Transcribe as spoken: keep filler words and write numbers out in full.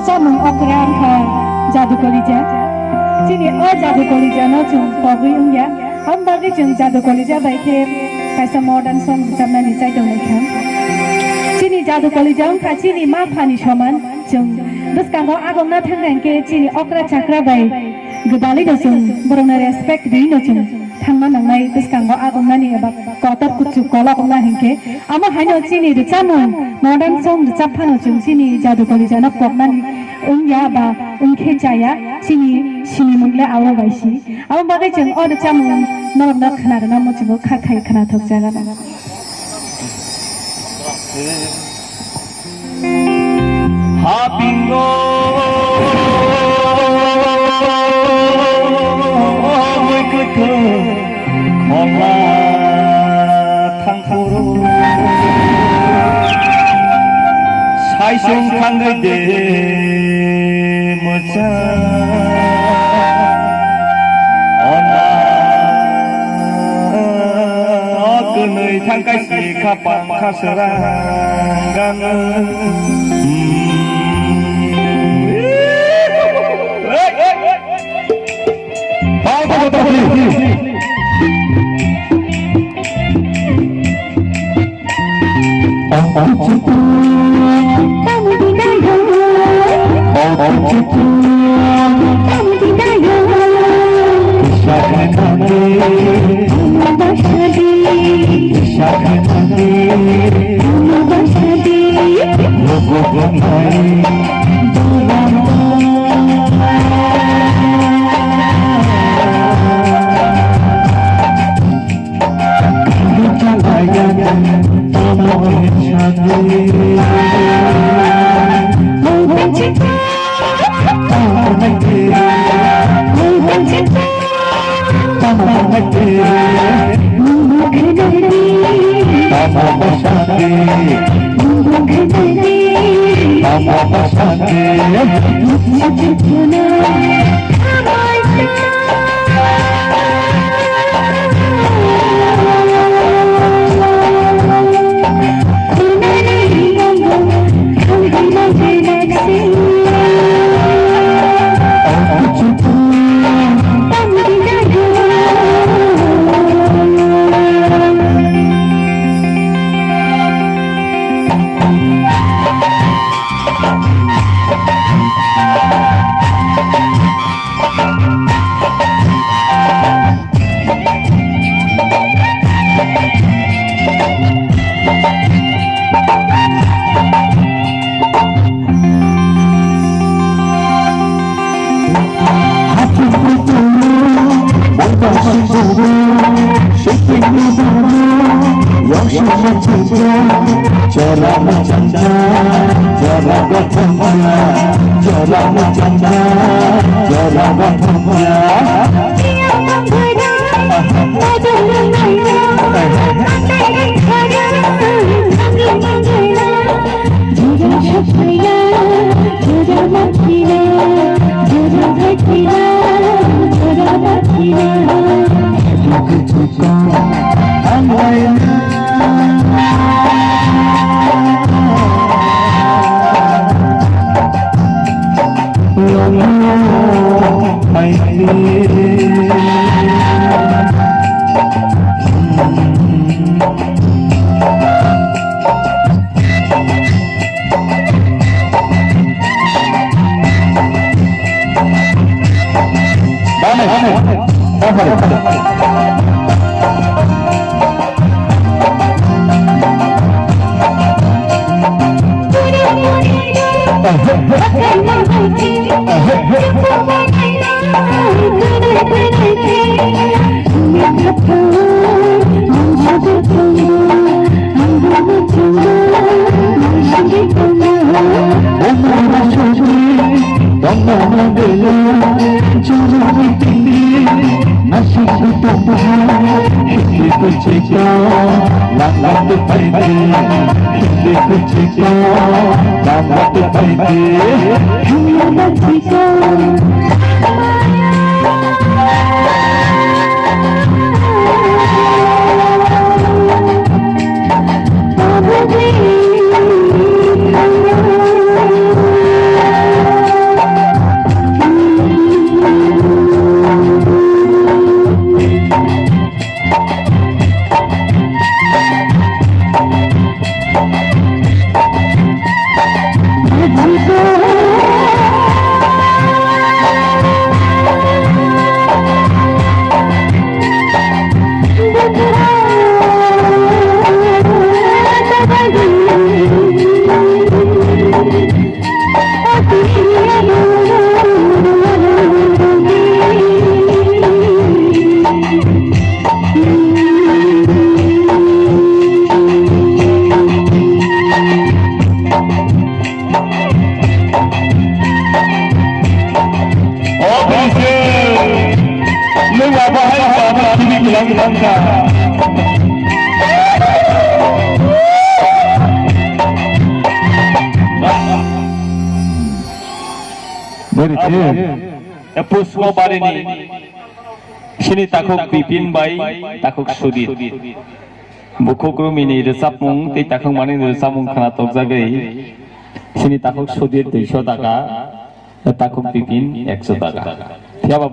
Chamung okra wngkha Jadu Kolija. Chini o Jadu Kolijano chwng pogwi wngya. Aboni bagwi chwng Jadu Kolija bai khe kaisa modern song rwchapnani chaitong naikha. Chini Jadu Kolija wngkha chini ma phani soman. Chwng bwskango agongna thangkha hinkhe chini okra chakra bai gwdalino chwng borokno respect rwino chwng thangna nangnai bwskango agongnani eba kotor kuchuk kolok wngna hinkhe, amo haino chini rwchapmung modern song rwchap phano chwng chini Jadu Kolijano poknani wngya ba wngkhe chaya, chini sinimung le abo bai si. Abo bagwi chwng o rwchapmung norokno khna rwna muchungo kha khai khna thokjagano. Ha bingo oi kutu khoma thangkuru. Saisung thangwi de mwsa. Ona kwnwi thangkai si khapang khaswrang gano. Officer, nwng abo hai ba abo kibi kilang kilang ka. Beri khe. Pusno barini sini takhuk Bipin bai takhuk Sudhir. Bukhuk Rumini rwchapmung tei takhuk Manikni rwchapmung khna tokjagwi sini takhuk Sudhir duiso taka, takhuk Bipin ekso taka. Phiya ba